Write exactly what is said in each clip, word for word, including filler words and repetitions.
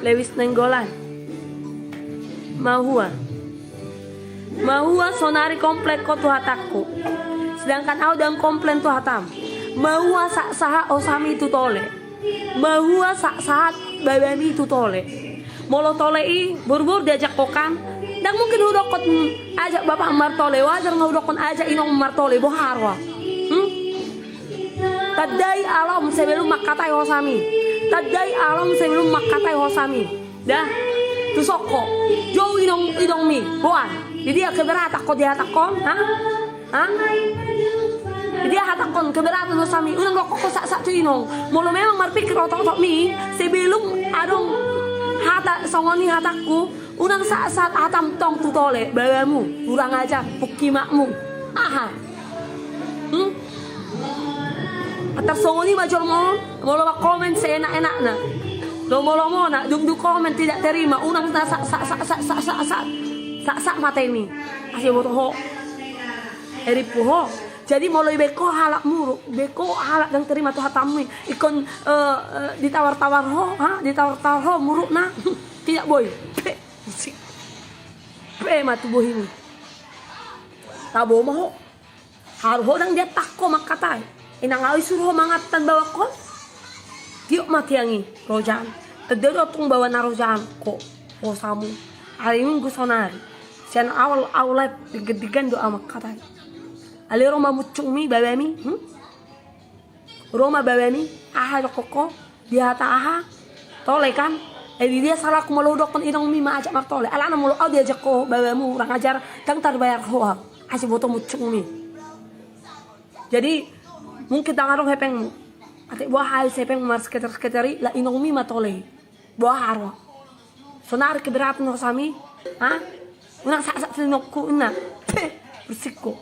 Lewis Nainggolan. Mahua. Mahua sonari komplain ho tu hatangku. Sedangkan au dang komplain tu hatam. Mahua sahat-sahat hosami tu tole. Mahua sahat-sahat babami tu tole. Molo tole i boru-boru diajak ho kan. Dang mungkin hudokkon ajak bapam martole. Wajar nga hudokkon ajak inong martole. Boha roha. Hmm? Tandai alom sebelum mangkatai hosami. Tandai alom sebelum mangkatai hosami. Dah. Tu soko. Jou inong, inongmi. Boan. Di dia keberatan ho dihatangkon. Ha? Ha? Di dia hatangkon keberatan hosami. Unang dokkon ho sahat-sahat tu inong. Molo memang marpikir otok-otokmi. Sebelum adong hata songon i hatangku. Unang sahat-sahat hatam tong tu tole. Babamu. Kurang ajar. Pungki makmu. Aha. Hmm? Antar songon i ma jolma on, molo mangkomen seenak-enakna. Lomo-lomona, dung dikomen tidak terima, unang na sa, sa, sa, sa, sa, sa, sa, sa, sa, matemi. Asi boto ho. Eri pu ho. Jadi molo ibaen ho halak muruk, ibaen ho halak dang terima tu hatammi. Ingkon, eh, eh, ditawar-tawar ho, ha? Ditawar-tawar ho murukna. Tidak boi. Pe, musik. Pe ma tu bohimu. Tabo ma ho. Haru ho dang dihatangkon mangkatai. Inang au i suru ho mangantan baoa ho. Tiop ma tiang i, rojan. Tanda do tong baoa na rojan ho. Hosamu. Ari Minggu sonari. Sian awal au live denggan-denggan do au mangkatai. Alai ro ma muncungmi babami. Hmm? Ro ma babami. Aha dokkon ho. Di hata aha? Tole kan? Eh, di dia salahku molo hudokkon inongmi ma ajak martole. Alana molo au diajak ho babamu urang ajar, dang tarbayar ho au. Asi boto muncungmi. Jadi mungkin dang adong hepengmu. Ate boha hepengmu marsketer-sketer i, la inongmi ma tole. Boha roha. Sonari keberatan hosami. Ha? Unang sahat-sahat tu inongku na. Pe, bersiko.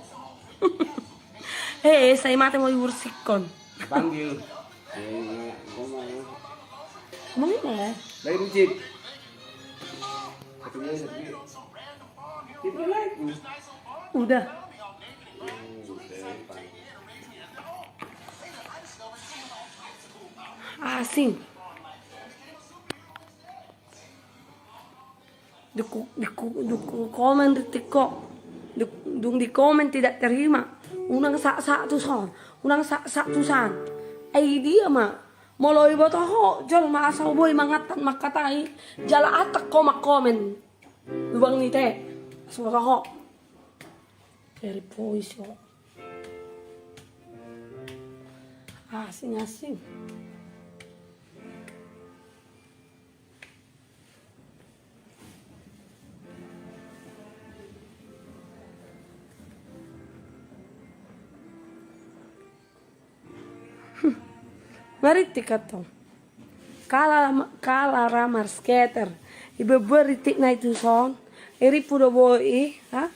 Eh, sai mate mau dibersikon. Panggil. Ngomong ya. Lagi bucin. Udah. Asing. Dung, dung, dung komen ritik ho. Dung, dung dikomen tidak terima. Unang sahat-sahat tu son. Unang sahat-sahat tu san. Ai dia ma. Molo iboto ho jolma asa boi mangantan mangkatai. Jala atak ho mangkomen. Lubang ni te. Asa boto ho. Very voice ho. Asing-asing. Maritik antong. Kala, kala ra marsketer. Iba beritik na itu son. Iri pudo boi, ha?